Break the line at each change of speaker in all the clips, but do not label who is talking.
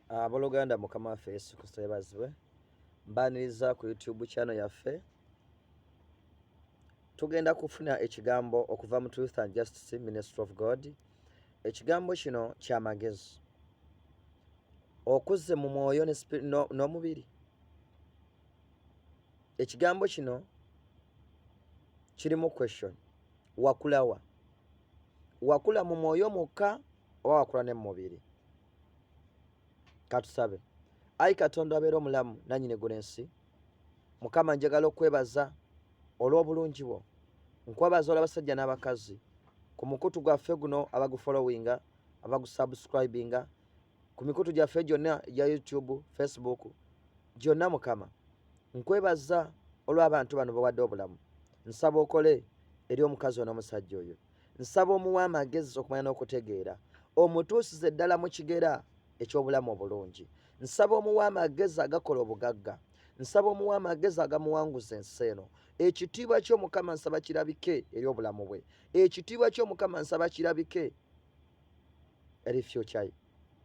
Abooluganda, Mukama waffe Yesu Kristo yebazibwe. Mbaaniriza ku YouTube channel yaffe. Tugenda kufuna ekigambo okuva mu Truth and Justice Ministry of God. Ekigambo kino kya magezi. Okuzze mu mwoyo n'omubiri. Ekigambo kino kirimu question. Wakulawa? Wakula mu mwoyo mwokka oba wakula ne mu mubiri? Katusabe. Ayi Katonda abeera omulamu nannyini ggulu ensi, Mukama njagala okwebaza olw'obulungi bwo. Nkwebaza olw'abasajja n'abakazi ku mukutu gwaffe guno abagufollowinga, abagusubscribinga ku mikutu gyaffe gyonna egya YouTube, Facebook gyonna. Mukama, nkwebaza olw'abantu bano bawadde obulamu. Nsaba okole eri omukazi ono n'omusajja oyo. Nsaba omuwe amagezi okumanya n'okutegeera, omutuusize ddala mu kigera eky'obulamu obulungi. Nsaba omuwe amagezi agakola obugagga. Nsaba omuwe amagezi agamuwanguza ensi eno. Ekitiibwa kyo, Mukama, nsaba kirabike eri obulamu bwe. Ekitiibwa kyo, Mukama, nsaba kirabike eri future ye,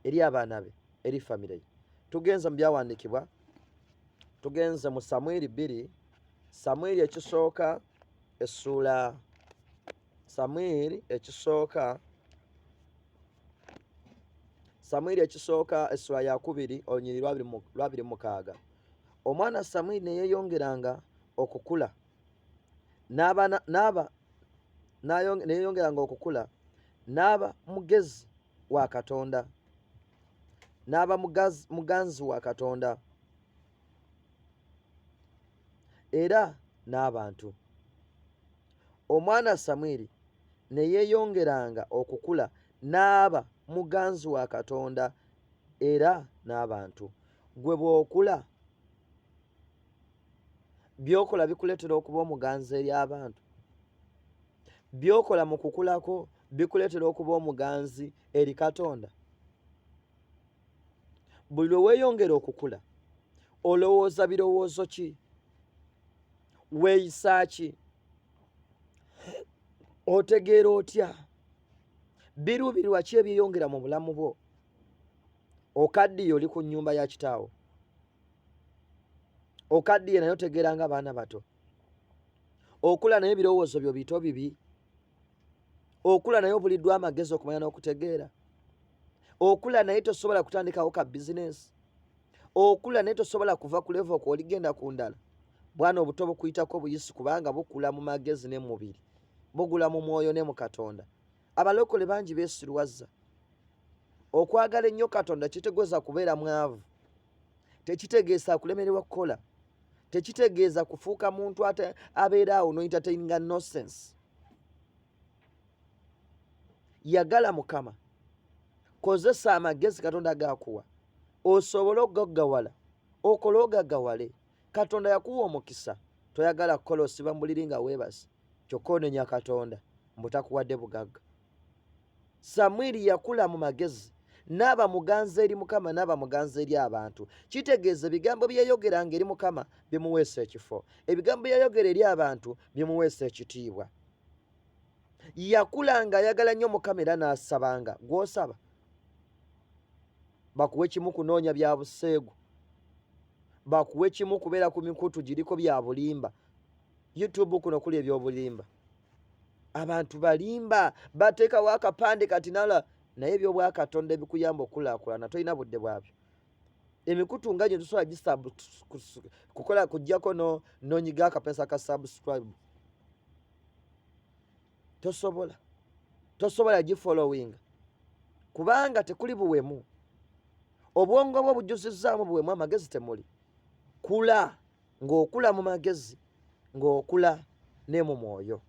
eri abaana be, eri famire ye. Tugenze mu byawandiikibwa, tugenze mu Samwiri 2, Samwiri ekisooka essuula, Samwiri ekisooka, Samwiri ekisooka essula ya 2, olunyiriri lwa 26. Omwana Samwiri ne yeeyongeranga okukula n'aba ne yeeyongeranga okukula, n'aba mugezi wa Katonda, n'aba muganzi wa Katonda era n'abantu. Omwana Samwiri ne yeeyongeranga okukula, n'aba muganzi wa Katonda era n'abantu. Gwe bw'okula, by'okola bikuleetera okuba omuganzi eri abantu? By'okola mu kukulako bikuleetera okuba omuganzi eri Katonda? Buli lwe weeyongera okukula, olowooza birowoozo ki? Weeyisa ki? Otegeera otya? Biruubirirwa ki ebyeyongera mu bulamu bwo? Okaddiye, oli ku nnyumba ya kitaawo, okaddiye naye otegeera nga baana bato. Okula naye ebirowoozo byo bito bibi. Okula naye obuliddwa amagezi okumanya n'okutegeera. Okula naye tosobola kutandikawo ka bizinensi. Okula naye tosobola kuva ku level kw'oligenda ku ndala. Bwana obuto bukuyitako buyisi, kubanga bukula mu magezi ne mubiri, bugula mu mwoyo ne mu Katonda. Abalokole bangi beesiruwaza. Okwagala ennyo Katonda kitegeeza kubeera mwavu, tekitegeeza kulemererwa kukola, tekitegeeza kufuuka muntu ate abeera awo no entertaininga nonsense. Yagala Mukama, kozesa amagezi Katonda gakuwa osobole okugaggawala, okole ogaggawale. Katonda yakuwa omukisa, toyagala kukola, osiba mu buliri nga weebase, kyokka onenya Katonda mbu takuwadde bugagga. Samwiri yakula mu magezi, n'aba muganzi eri Mukama, n'aba muganzi eri abantu. Kitegeeza ebigambo byeyogeranga eri Mukama bimuweesa ekifo, ebigambo byeyayogera eri abantu bimuweesa ekitiibwa. Yakula nga ayagala nnyo Mukama era n'asabanga. Gw'osaba bakuwe kimu kunoonya bya buseegu, bakuwe kimu kubeera ku mikutu giriko bya bulimba. YouTube kuno kuli ebyobulimba, abantu balimba, bateekawo akapande kati nala, naye ebyobwakatonda ebikuyamba okukulaakulana tolina budde bwabyo. Emikutu nga gye tusobola kukola kujjako nonyiga akapesa ka subscribe, tosobola gifollowinga kubanga tekuli buwemu. Obwongo bwo bujjuzizzaamu buwemu, amagezi temuli. Kula ng'okula mu magezi, ng'okula ne mu mwoyo.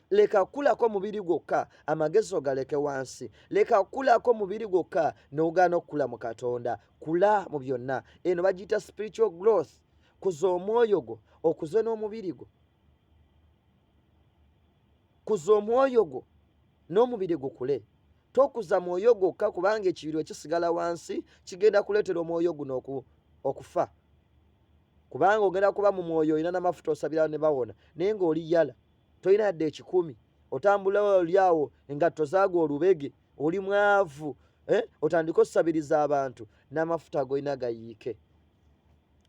Leka kukulako mubiri gwokka, amagezi ogaleke wansi. Leka kukulako mubiri gwokka n'ogaana okukula mu Katonda. Kula mu byonna. Eno bagiyita spiritual growth. Kuza omwoyo gwo, okuze n'omubiri gwo. Kuza omwoyo gwo n'omubiri gukule. Tokuza mwoyo gwokka, kubanga ekibiri ekisigala wansi kigenda kuleetera omwoyo guno okufa, kubanga ogenda kuba mu mwoyo olina n'amafuta, osabira ne bawona, naye ng'oli yala, tolina yadde 100, otambula oli awo, engatto zaagwa olubege, oli mwavu. Eh? Otandike osabiriza abantu n'amafuta agolina gayiike,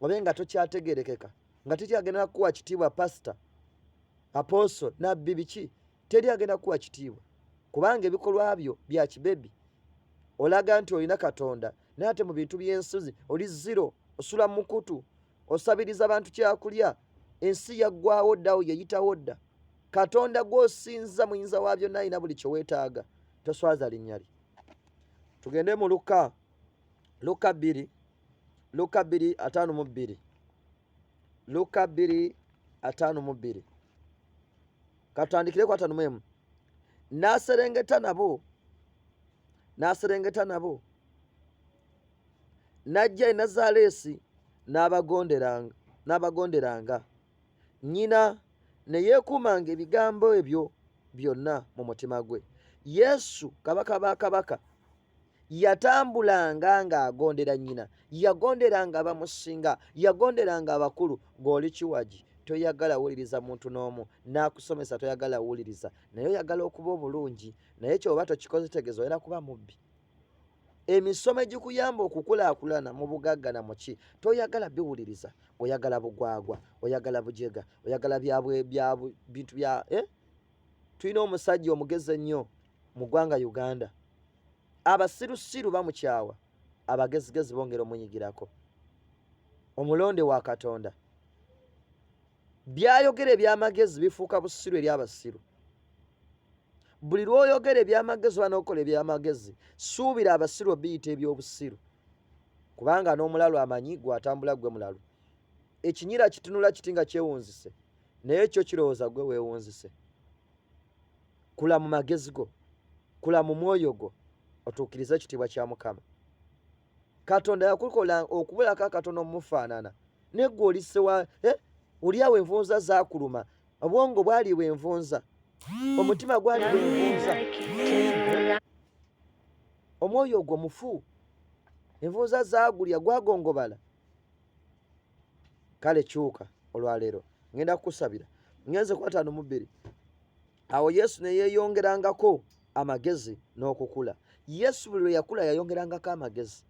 obe nga tokyategerekeka, nga teri agenda kukuwa kitiibwa, pasita, apostle, nabbi, biki, teri agenda kukuwa kitiibwa kubanga ebikolwa byo bya kibebi. Olaga nti olina Katonda, naye ate mu bintu by'ensozi oli zero. Osula mukutu, osabiriza bantu kyakulya. Ensi yaggwawo ddawo, yeyitawo dda. Katonda gw'osinza muyinza wa byonna, alina buli kyeweetaaga. Toswaza linnya lye. Tugende mu Luka, Luka 2, Luka 2:52, Luka 2:52. Katutandikire ku 51. N'aserengeta nabo, n'aserengeta nabo, n'ajja e Nazaaleesi, n'abagonderanga, n'abagonderanga. Nnyina ne yeekuumanga ebigambo ebyo byonna mu mutima gwe. Yesu, kabaka ba kabaka, yatambulanga ng'agondera nnyina, yagonderanga abamusinga, yagonderanga abakulu. Ng'oli kiwagi, toyagala wuliriza muntu n'omu n'akusomesa, toyagala wuliriza, naye oyagala okuba obulungi. Naye kyoba tokikoze, tegeeza oyagala kuba mubbi. Emisomo egikuyamba okukulaakulana mu bugagga na muki toyagala biwuliriza. Oyagala bugwagwa, oyagala bujega, oyagala bya bintu bya, eh? Tulina omusajja omugezi ennyo mu ggwanga Uganda. Abasirusiru bamukyawa, abagezigezi bongera omunyigirako. Omulonde wa Katonda, byayogera ebyamagezi bifuuka busiru eri abasiru. Buli lw'oyogera ebyamagezi oba n'okola ebyamagezi, suubira abasiru obiyita ebyobusiru, kubanga n'omulalu amanyi gwe atambula gwe mulalu. Ekinyira kitunula kiti nga kyewunzise, naye kyo kirowooza gwe weewunzise. Kula mu magezi go, kula mu mwoyo gwo, otuukirize ekitiibwa kya Mukama. Katonda yakukola okubulako akatono omufaanana, naye gwe olisewa, eh? Oli awo envunza zaakuluma, obwongo bwaliibwa envunza, omutima gwaliibwa envunza, omwoyo ogwo mufu, envunza zaagulya, gwagongobala. Kale kyuka olwaleero, ngenda kukusabira. Ngenze ku 52. Awo Yesu ne yeeyongerangako amagezi n'okukula. Yesu buli lwe yakula yayongerangako amagezi.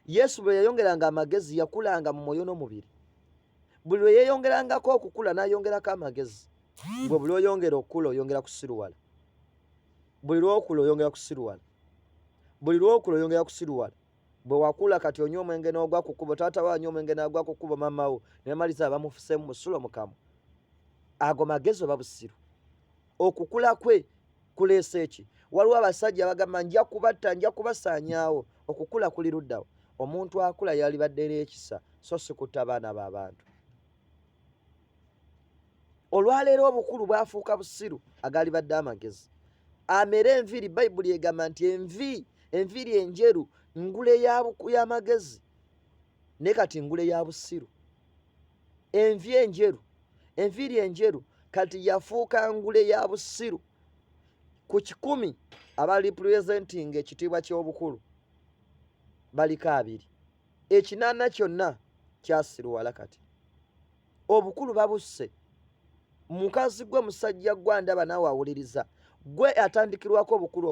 Yesu bwe yayongeranga amagezi, yakulanga mu mwoyo n'omubiri. Buli lwe yeeyongerangako okukula, n'ayongerako amagezi. Gwe buli oyongera okukula, oyongera kusiruwala. Buli lwokula oyongera kusiruwala. Buli lwokula oyongera kusiruwala. Bwe wakula kati onywa omwenge n'ogwa ku kkubo, taata wo anywa omwenge n'agwa ku kkubo, maama wo ne bamaliza bamufuseemu musulo mukamwa. Ago magezi oba busiru? Okukula kwe kuleese ki? Waliwo abasajja bagamba, "Nja kubatta, nja kubasaanyaawo." Okukula kuli luddawo? Omuntu akula yalibadde n'ekisa, so si kutta baana b'abantu. Olwaleero obukulu bwafuuka busiru, agalibadde amagezi. Amere enviiri, Bayibuli egamba nti enviiri enjeru ngule y'amagezi, naye kati ngule ya busiru. Envi enjeru, enviiri enjeru kati yafuuka ngule ya busiru. Ku 100 aba representing ekitiibwa ky'obukulu baliko 20, 80 kyonna kyasiruwala. Kati obukulu babusse. Mukazi gwe, musajja gwe andaba naawe awuliriza, gwe atandikirwako obukulu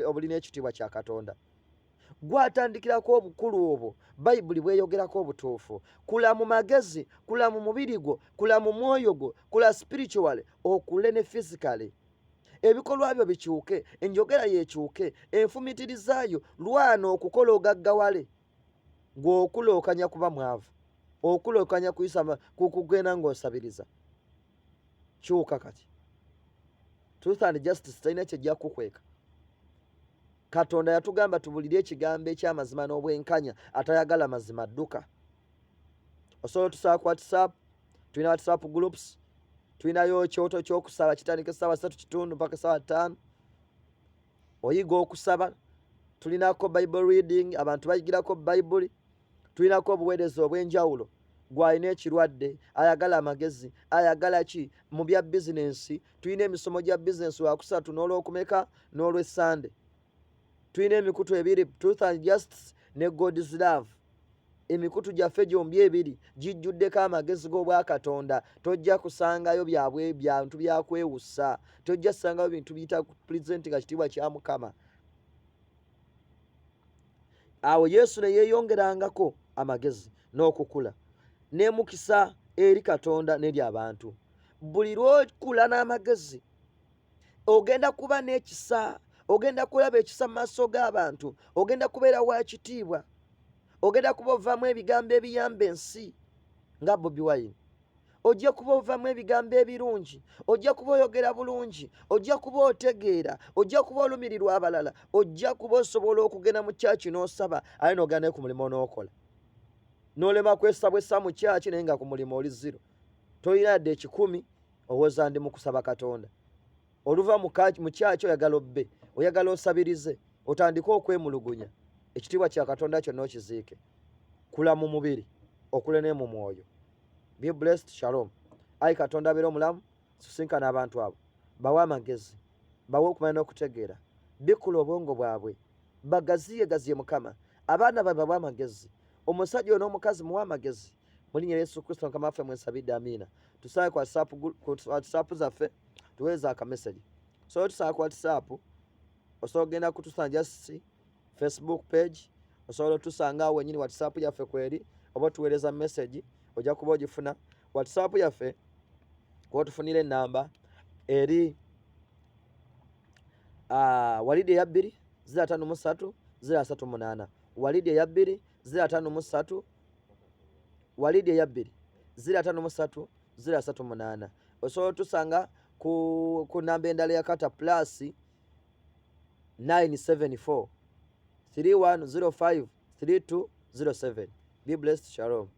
obulina ekitiibwa kya Katonda, gwe atandikirako obukulu obwo Bayibuli bweyogerako obutuufu, kula mu magezi, kula mu mubiri gwo, kula mu mwoyo gwo, kula spiritually, okule ne physically. Ebikolwa byo bikyuke, enjogera yekyuke, enfumitirizayo. Lwana okukola ogaggawale. Gweokula okanya kuba mwavu, okula okanya kuyisa kugenda ng'osabiriza. Kyuka kati. Truth and justice talina kyejja kukweka. Katonda yatugamba tubulire ekigambo ekyamazima n'obwenkanya. Atayagala mazima, dduka. Osobola otusaba ku WhatsApp, tulina WhatsApp groups, tulinayo ekyoto kyokusaba, kitandika essaawa 3:15 mpaka essaawa 5. Oyiga okusaba. Tulinako Bible reading, abantu bayigirako Bayibuli. Tulinako obuweereza obw'enjawulo. Gwalina ekirwadde, ayagala amagezi, ayagala ki mu bya bizinensi, tulina emisomo gya bizinensi Lwakusatu n'Olwokumeka n'Olwessande. Tulina emikutu ebiri, Truth and Justice ne God's Love. Emikutu gyaffe gyombi ebiri gijjuddeko amagezi g'obwakatonda. Tojja kusangayo byabwe byantu byakwewusa, tojja kusangayo bintu biyita present nga kitiibwa kya Mukama. Awo Yesu ne yeeyongerangako amagezi n'okukula n'emukisa eri Katonda n'eri abantu. Buli lw'okula n'amagezi ogenda kuba n'ekisa, ogenda kulaba ekisa mu maaso g'abantu, ogenda kubeera wa kitiibwa, ogenda kuba ovaamu ebigambo ebiyamba ensi nga Bobi Wine. Ojja kuba ovamu ebigambo ebirungi, ojja kuba oyogera bulungi, ojja kuba otegeera, ojja kuba olumirirwa abalala, ojja kuba osobola okugenda mu kyaki n'osaba aye n'ogenda naye ku mulimu n'okola, n'olema kwesabwesa mu kyaki naye nga ku mulimu oli ziro, tolina yadde ekikumi, owoza ndi mu kusaba Katonda. Oluva mu kyaki oyagala obbe, oyagala osabirize, otandike okwemulugunya, ekitiibwa kya Katonda kyonna okiziike. Kula mu mubiri, okule ne mu mwoyo. Be blessed, shalom. Ayi Katonda abeera omulamu, sisinkana abantu abo, bawe amagezi, bawe okumanya n'okutegeera, bikkula obwongo bwabwe, bagaziye gaziye Mukama, abaana babe bawe amagezi, omusajja oyo n'omukazi muwe amagezi, mu linnya lya Yesu Kristo Mukama waffe mwensabidde, amiina. Tusabe ku WhatsApp zaffe, tuweereze akamesegi. So tusaba ku WhatsApp, osobola okugenda kutusanga just Facebook page, osobola otusanga awo wenyini WhatsApp yaffe kweri, oba otuweereza message ojja kuba ogifuna. WhatsApp yaffe kwotufunira enamba eri walidi eya 2 053 038, walidi eya 2 053, walidi eya 2 053 038. Osobola otusanga ku namba endala ya kata plus 974 3105 3207. Be blessed, shalom.